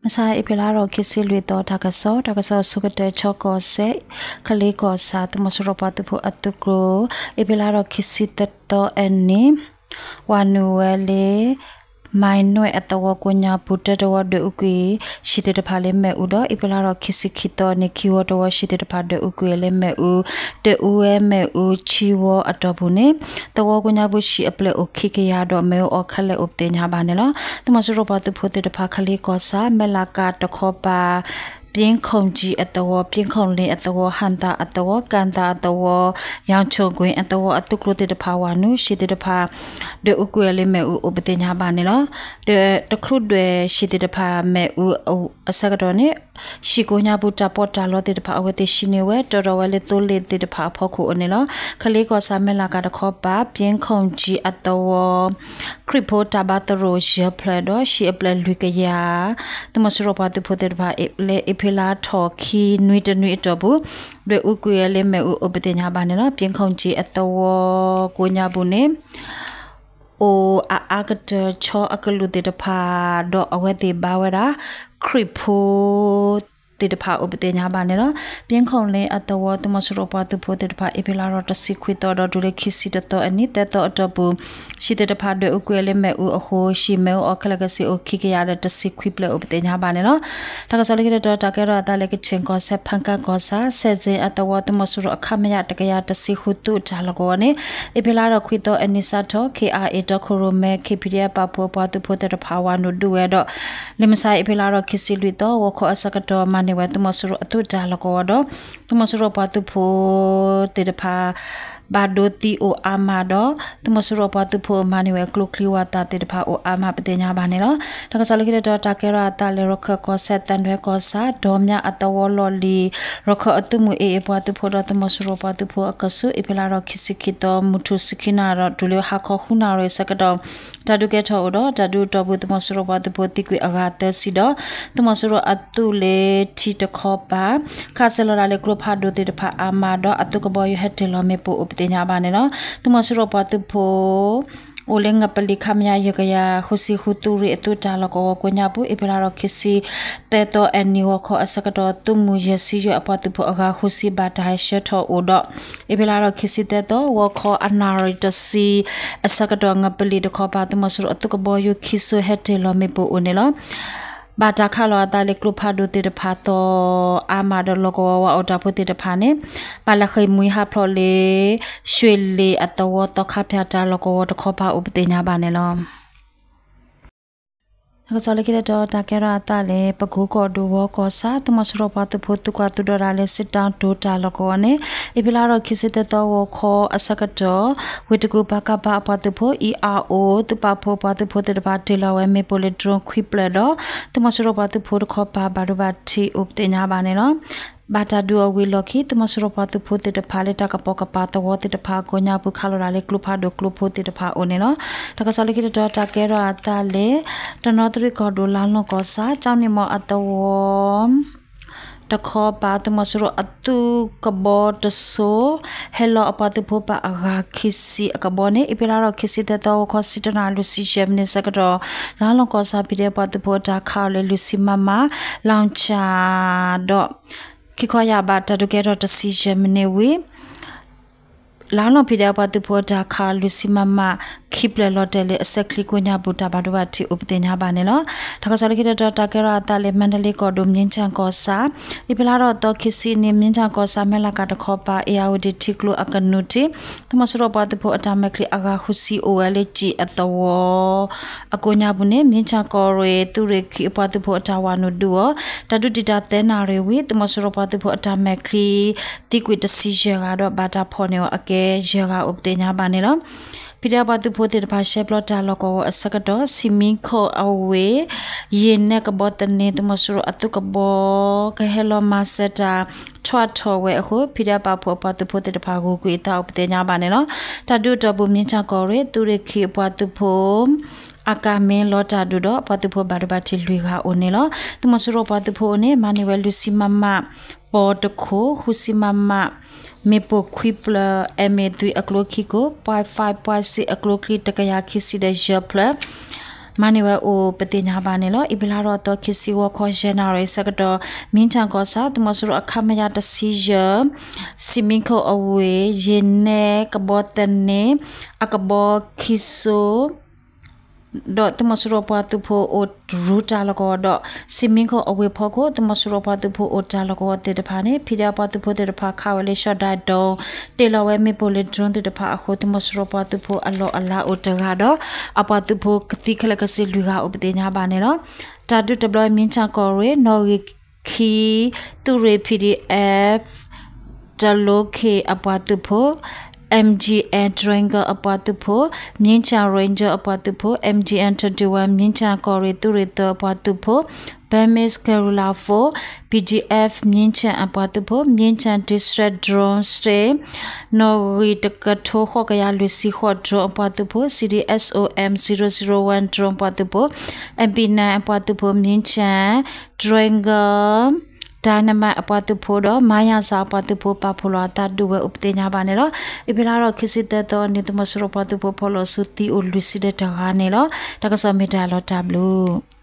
မဆါ အ့ဖြ့လါထီၣ်ခံဆံလွံၢ်သီ တၢ်ကစီၣ်, တၢ်ကစီၣ်ဆိကတၢၢ် ခၠ့ၣ်ကီၢ်စဲၣ် ခလ့ကီၢ်ဆၣ် သုးမီၤစိရိၤပှၤသုးဖိအသုးကျိၤ, အ့ဖြ့လါထီၣ်ခံဆံသၢသီအနံၤ ဝၤနုာ်ဝဲလၢ မၢ်နွဲၣ်အသဝီကိးညါပူၤ တၢတဝီဒွဲၣ်အူကွံာ် ဟံၣ်သ့ၣ်တဖၣ်လၢမ့ၣ်အူဒီး အ့ဖြ့လါထီၣ်ခံဆံခံသီန့ၣ် ခံဝီတဝီ ဟံၣ်သ့ၣ်တဖၣ်ဒွဲၣ်အူကွံာ်လၢမ့ၣ်အူ, ဒွဲၣ်အူဝဲမ့ၣ်အူဆံဝီအတီၢ်ပူၤန့ၣ် သဝီကိးညါပူၤ ဟံၣ်အပျဲၢ်အိၣ်ခံကယၤဒီး မ့ၣ်အူအီၣ်ခဲလၢာ်အိၣ်ပသ့ၣ်ညါဘၣ်န့ၣ်လီၤ. သုးမီၤစိရိၤပှၤသုးဖိသ့ၣ်တဖၣ် ခလ့ကီၢ်ဆၣ် မဲၢ်လးကၤတခီပၤ ပျ့ခိၣ်ကၠံအသဝီ, ပျ့ခိၣ်လ့အသဝီ, ဟၣ်သၣ်အသဝီ, ကၣ်သၣ်အသဝီ, ယီၤဆိၣ်ကွ့ၣ်အသဝီ အသုးကျိၤသ့ၣ်တဖၣ်ဝၤနုာ် ဟံၣ်သ့ၣ်တဖၣ် ဒွဲၣ်အူကွံာ်လၢမ့ၣ်အူအိၣ်ပသ့ၣ်ညါဘၣ်န့ၣ်လီၤ. ဒီးတချုးဒွဲၣ်ဟံၣ်သ့ၣ်တဖၣ်မ့ၣ်အူအဆၢကတီၢ်န့ၣ် ဟံၣ်ကိးညါပူၤတၢ်ပီးတၢ်လီသ့ၣ်တဖၣ် အဝဲသ့ၣ်ဟံးန့ၢ်ဝဲ တီၣ်ထီၣ်ဝဲလၢသိလ့ၣ်သ့ၣ်တဖၣ်အဖီခိၣ်အိၣ်န့ၣ်လီၤ. ခလ့ကီၢ်ဆၣ် မဲၢ်လးကၤတခီပၤ ပျ့ခိၣ်ကၠံအသဝီ ခရံာ်ဖိတၢ်ဘါသရိာ်ယဲၢ်ဖျၢၣ်ဒီး ဟံၣ်အပျဲၢ်လွံၢ်ကယၤ သုးမီၤစိရိၤပှၤသုးဖိသ့ၣ်တဖၣ် လၢအ့ဖြ့လါထီၣ်ခံနွံတနွံအတီၢ်ပူၤ ဒွဲၣ်အူကွံာ်ဝဲလၢမ့ၣ်အူအိၣ်ပသ့ၣ်ညါဘၣ်န့ၣ်လီၤ. ပျ့ခိၣ်ကၠံအသဝီကိးညါပူၤန့ၣ် အိၣ်အအါကတၢၢ် ဆီအကလုာ်သ့ၣ်တဖၣ် ဒီးအဝဲသ့ၣ်ဘါဝဲဒၣ် ခရံာ်ဖိသ့ၣ်တဖၣ်အိၣ်ပသ့ၣ်ညါဘၣ်န့ၣ်လီၤ. ပျ့ခိၣ်လ့အသဝီ သုးမီၤစိရိၤပှၤသုးဖိသ့ၣ်တဖၣ် အ့ဖြ့လါထီၣ်တဆံခွံသီဒီးတုၤလၢခံဆံတသီအနံၤ သၢသီအတီၢ်ပူၤ ဟံၣ်သ့ၣ်တဖၣ်ဒွဲၣ်အူကွံာ်လၢမ့ၣ်အူအဃိ ဟံၣ်မ့ၣ်အူအီၣ်ခဲလၢာ်ကဆ့အိၣ်ခံကယၤဒီး တဆံခွံဖျၢၣ်အိၣ်ပသ့ၣ်ညါဘၣ်န့ၣ်လီၤ. တၢ်ကစီၣ်လၢခံတတီၤ တၢ်ကဲထီၣ်အသးလၢ ကခၠ့ၣ်ကီၢ်စဲၣ် ဖၣ်ကၣ်ကီၢ်ဆၣ် စဲးစ့အသဝီ သုးမီၤစိရိၤအခမရ တကယၤတဆံဃု သုးတၢ်လီၢ်ကဝီၤန့ၣ် အ့ဖြ့လါထီၣ်ခွံသီအနံၤစးထီၣ် ခ့ၣ်အါအ့ၣ် တီခိၣ်ရိၣ်မဲ ခ့ၣ်ဖံးဒဲး ပာ်ဖှိၣ်အပှၤသုးဖိသ့ၣ်တဖၣ်ဝၤနုာ်ဒုးဝဲဒီး လၢမဆါအ့ဖြ့လါထီၣ်ခံဆံလွံၢ်သီ ဂီၤခီအဆၢကတီၢ် မၤန့ၢ်ဝဲသုးမီၤစိရိၤအသုးတၢ်လီၢ်ကဝီၤဒီး သုးမီၤစိရိၤပှၤသုးဖိသ့ၣ်တဖၣ် ဘၣ်ဒိသံအိၣ်အါမးဒီး သုးမီၤစိရိၤပှၤသုးဖိမၤန့ၢ်ဝဲကျိချံဝၤသၣ်သ့ၣ်တဖၣ်အိၣ်အါမးပသ့ၣ်ညါဘၣ်န့ၣ်လီၤ. တၢ်ကစီၣ်လၢခံတတီၤ တၢ်ကဲထီၣ်အသးလၢ ရခၢၣ်ကီၢ်စဲၣ် သၣ်ဒွဲကီၢ်ဆၣ် ဒီးမၠၣ်အသဝီလီၢ်လံၤ ရခၢၣ်အသုးမုၢ် AA ပှၤသုးဖိဒီးသုးမီၤစိရိၤပှၤသုးဖိအကဆူး အ့ဖြ့လါထီၣ်ခံဆံခံသီ မုၢ်ထူၣ်ဆံခံနၣ်ရံၣ်ဒီး တုၤလၢဟါခီဃုနၣ်ရံၣ်အဆၢကတီၢ် တၢ်ဒုးကဲထီၣ်အိၣ်ဒီး တၢ်ဒုးအတီၢ်ပူၤ သုးမီၤစိရိၤပှၤသုးဖိသံကွံာ်အဂၤသၢဆံဒီး သုးမီၤစိရိၤအသုးလၢထံတခီပၤ ခးစဲးလီၤဒၣ်လၢကျိဖးဒိၣ်သ့ၣ်တဖၣ်အါမးဒီး အသုးကဘီယူၤဟဲတ့ၢ်လီၤမ့ၣ်ပိၢ်အိၣ်ပသ့ၣ်ညါဘၣ်န့ၣ်လီၤ. သုးမီၤစိရိၤပှၤသုးဖိ အိၣ်လၢ ငပလီ ခမရ ယဲၢ်ကယၤဃုဆံဃု သုးရ့ၣ်အသုးတၢ်လီၢ်ကဝီၤကိးညါပူၤ အ့ဖြ့လါထီၣ်ခံဆံသၢသီအနံၤ ဂီၤခီအဆၢကတီၢ် သုးမုၢ်ယဲၢ်ဆံယဲၢ်အပှၤသုးဖိအဂၤဃုဆံ ဘၣ်တၢ်ဟဲဆှၢထီၣ်အိၣ်ဒီး အ့ဖြ့လါထီၣ်ခံဆံသၢသီ ဂီၤခီအနၣ်ရံၣ်တဆံ အဆၢကတီၢ် ငပလီတခီပၤ သုးမီၤစိရိၤအသုးကဘီယူၤခံစိၤ ဟဲတ့ၢ်လီၤမ့ၣ်ပိၢ်အိၣ်န့ၣ်လီၤ. ဘၣ်တၢ်ခးလီၤအသးလၢကျိဖးဒိၣ်သ့ၣ်တဖၣ်သီအါမးဒီး လီၢ်ကဝီၤဝဲအိၣ်တၢ်ဖိသ့ၣ်တဖၣ်န့ၣ် ဘၣ်လဲၤဃ့ၢ်မှံဟးဖျိးလၢ ရွှ့ၣ်လ့ၣ်အသဝီ သီခါဖၠၣ်တၢ်လီၢ်ကဝီၤတခီပၤအိၣ်ပသ့ၣ်ညါဘၣ်န့ၣ်လီၤ. တၢ်ကစီၣ်လၢခံတတီၤ တၢ်ကဲထီၣ်အသးလၢ ပကိကီၢ်ဒိၣ်ဝီကီၢ်ဆၣ် သုးမီၤစိရိၤပှၤသုးဖိ သုးကွၢ်သုးဒီးတၢ်လၢ စစ်တောင်းတို တၢ်လီၢ်ကဝီၤန့ၣ် အ့ဖြ့လါထီၣ်ခံဆံသၢသီ ဂီၤခီအဆၢကတီၢ် ဝ့ၢ်တကူၣ် ပကဖ အပှၤသုးဖိ အံၤအါအိၣ် သုးပာ်ဖှိၣ်ပှၤသုးဖိသ့ၣ်တဖၣ် တ့ၢ်လီၤဝဲမ့ၣ်ပိၢ်လၢ drone ခွံဖျၢၣ်ဒီး သုးမီၤစိရိၤပှၤသုးဖိတခီပၤ ဘၣ်ဒိဘၣ်ထံးအိၣ်ပသ့ၣ်ညါဘၣ်န့ၣ်လီၤ. ဘၣ်တၢ်ဒုးအီၤဝံၤအလီၢ်ခံ သုးမီၤစိရိၤပှၤသုးဖိသ့ၣ်တဖၣ်လၢ တၢ်ကပိာ်ကပၤသဝီသ့ၣ်တဖၣ်ကိးညါပူၤ ခးလီၤဒၣ်လၢကျိဖးဒိၣ်ကျိဖိသ့ၣ်တဖၣ်အိၣ်န့ၣ်လီၤ. တၢ်ကစီၣ်လၢခံတတီၤ တၢ်ကဲထီၣ်အသးလၢ တနီသရံၣ်ကီၢ်ဒိၣ် လါလီၢ်ကီၢ်ဆၣ် ကၠီနံၣ်မီၤအသဝီ တခီပၤ သုးမီၤစိရိၤအသုးကဘီတစိၤ ဟဲလီၤအပှၤသုးဖိပာ်အဂၤခံဆံအကဘီန့ၣ် အ့ဖြ့လါထီၣ်ခံဆံသၢသီ ဂီၤခီဆံတၢနၣ်ရံၣ် လွံၢ်ဆံယဲၢ်မံးနံးဆၢကတီၢ် လါလီၢ်ကီၢ်ဆၣ် PDF ပှၤသုးဖိအတၢ်ခးအီၤလၢ လွံၢ်ဆံ မမ လောင်ချာ ဒီး ခံခီယၢ်ဘး တၢ်ဒုးကဲထီၣ်တဆံယဲၢ်မံးနံးဝံၤ လါလီၢ် PDF ပှၤသုးဖိအတၢ်ခးအီၤ လွံၢ်ဆံ မမ ခံဖျၢၣ်လီၤတဲာ်လၢအဆဲးချံကိးညါပူၤ တၢ်ဘၣ်ဒိဘၣ်ထံးအိၣ်ပသ့ၣ်ညါဘၣ်န့ၣ်လီၤ. တၢ်ကစီၣ်လၢခံတတီၤ တၢ်ကဲထီၣ်အသးလၢ မါဒလ့ကီၢ်ဒိၣ် မြင်းခြံကီၢ်ဆၣ် အ့ဖြ့လါထီၣ်သီ ခံဆံနံၤ မြင်းခြံကီၢ်ဆၣ် မဲၢ်လးကၤတခီပၤ အ့ၣ်ယၣ်ဝတံၣ်ထံကျိအကနူၤထံး သုးမီၤစိရိၤပှၤသုးဖိအတၢ်မဲာ်ချံအဂၤဃုဆံအိၣ်ဝဲလၢကၠံၣ်အသဝီ အကိးညါပူၤန့ၣ် မြင်းခြံကီၢ်ရ့ၣ် သုးရ့ၣ်ခံအပှၤသုးဖိအတၢ်ဝၤနုာ်ဒုးအီၤ တၢ်ဒုးတံာ်တာ်သၢနၣ်ရံၣ်ဝံၤ သုးမီၤစိရိၤပှၤသုးဖိအတၢ်မဲာ်ချံ သံကွံာ်တဆံယဲၢ်ဂၤဒီး ဘၣ်တၢ်ဖီၣ်န့ၢ်အီၤအကဲယဲၢ်ဂၤအိၣ်ပသ့ၣ်ညါဘၣ်န့ၣ်လီၤ. PDF ပှၤသုးဖိသ့ၣ်တဖၣ် ရှဲပျီတၢ်လီၢ်ကဝီၤအဆၢကတီၢ် ဆံမံခိၣ်အဝ့ၢ် ယ့ၣ်နဲကဘီသန့ သုးမီၤစိရိၤအသုးကဘီ ကဟဲလီၤမၤစၢၤတၢ် ထွဲထီၣ်ဝဲအဃိ PDF ပာ်ဖှိၣ်အပှၤသုးဖိသ့ၣ်တဖၣ် ဂုၤကွံာ်အသးအိၣ်ပသ့ၣ်ညါဘၣ်န့ၣ်လီၤ. တၢ်ဒုးအတီၢ်ပူၤ မြင်းခြံကီၢ်ရ့ၣ် သုးရ့ၣ်ခံအပှၤသုးဖိ အကၤမ့ၢ်လီၤတၢ်ဒုးဒီး ပှၤသုးဖိဘၣ်ဒိဘၣ်ထံးလွံၢ်ဂၤအိၣ်န့ၣ်လီၤ. သုးမီၤစိရိၤပှၤသုးဖိအိၣ်န့ၣ် မၤန့ၢ်ဝဲ လွံၢ်ဆံ မမ ပီတခိၣ် ဃုဆံ မမ မ့ၣ်ပိၢ်ခွံဖျၢၣ် MA three အကျိခံခိၣ် point five point six အကျိချံ တကယၤခံဆံဒီးယဲၢ်ဖျၢၣ် မၤန့ၢ်ဝဲအိၣ်ပသ့ၣ်ညါဘၣ်န့ၣ်လီၤ. အ့ဖြ့လါထီၣ်သီ ခံဆံဂီၤခီ ယဲၢ်နၣ်ရံၣ်ဆၢကတီၢ် မ့ၣ်ခၠၣ်ကီၢ်ဆၣ် သုးမီၤစိရိၤအ ခမရ တဆံယဲၢ် စံၣ်မံခိၣ်အဝ့ၢ် ယ့ၣ်နဲကဘီသန့ အကဘီခံစိ ဒီးသုးမီၤစိရိၤပှၤသုးဖိအိၣ်ရူတၢ်လီၢ်ကဝီၤဒီး စံၣ်မံခိၣ်အဝ့ၢ်ဖီခိၣ် သုးမီၤစိရိၤပှၤသုးဖိအိၣ်တၢ်လီၢ်ကဝီၤသ့ၣ်တဖၣ်န့ၣ် ဖံးဒဲးအပှၤသုးဖိသ့ၣ်တဖၣ်ခးဝဲလၢ ရှီၣ်ဒၣ်ဒိၣ် တ့ၢ်လီၤဝဲမ့ၣ်ပိၢ်လၢ drone သ့ၣ်တဖၣ်အဃိ သုးမီၤစိရိၤပှၤသုးဖိအလီၢ်အလၤအိၣ်တဂၤဒီး အပှၤသုးဖိကသံခဲလၢာ်ကစ့လွံၢ်ဂၤအိၣ်ပသ့ၣ်ညါဘၣ်န့ၣ်လီၤ. တၢ်ဒုးတဘျီ မ့ၣ်ခၠၣ်ကီၢ်ရ့ၣ် နီၣ်ဂံၢ်ခံ သုးရ့ၣ် P D F တလိခ့ၣ်အပှၤသုးဖိ M G N Dragon အပှၤသုးဖိ မ့ၣ်ခၠၣ် Ranger အပှၤသုးဖိ M G N twenty-one မ့ၣ်ခၠၣ်ကီၢ်ရ့ၣ်သုးရ့ၣ်သၢအပှၤသုးဖိ Burmese Guerrilla Force B G F မ့ၣ်ခၠၣ်အပှၤသုးဖိ မ့ၣ်ခၠၣ် District Drone Station နီၣ်ဂံၢ်တကထိဃိးကယၤလွံၢ်ဆံဃိး drone အပှၤသုးဖိ C D S O M zero zero one drone အပှၤသုးဖိ M P nine အပှၤသုးဖိ မ့ၣ်ခၠၣ် Dragon Dynamite အပှၤသုးဖိဒီး မါယၣ်စၣ်အပှၤသုးဖိ ပာ်ဖှိၣ်လီၤအသးဒုးဝဲအိၣ်ပသ့ၣ်ညါဘၣ်န့ၣ်လီၤ. အ့ဖြ့လါထီၣ်ခံဆံသၢသီအနံၤ သုးမီၤစိရိၤပှၤသုးဖိဖီၣ်လီၤဆူသံအိၣ်လွံၢ်ဆံဒီးတဂၤန့ၣ်လီၤ. တၢ်ကစီၣ်မ့ၢ်တၢ်လီၤတၢ်ဘျုး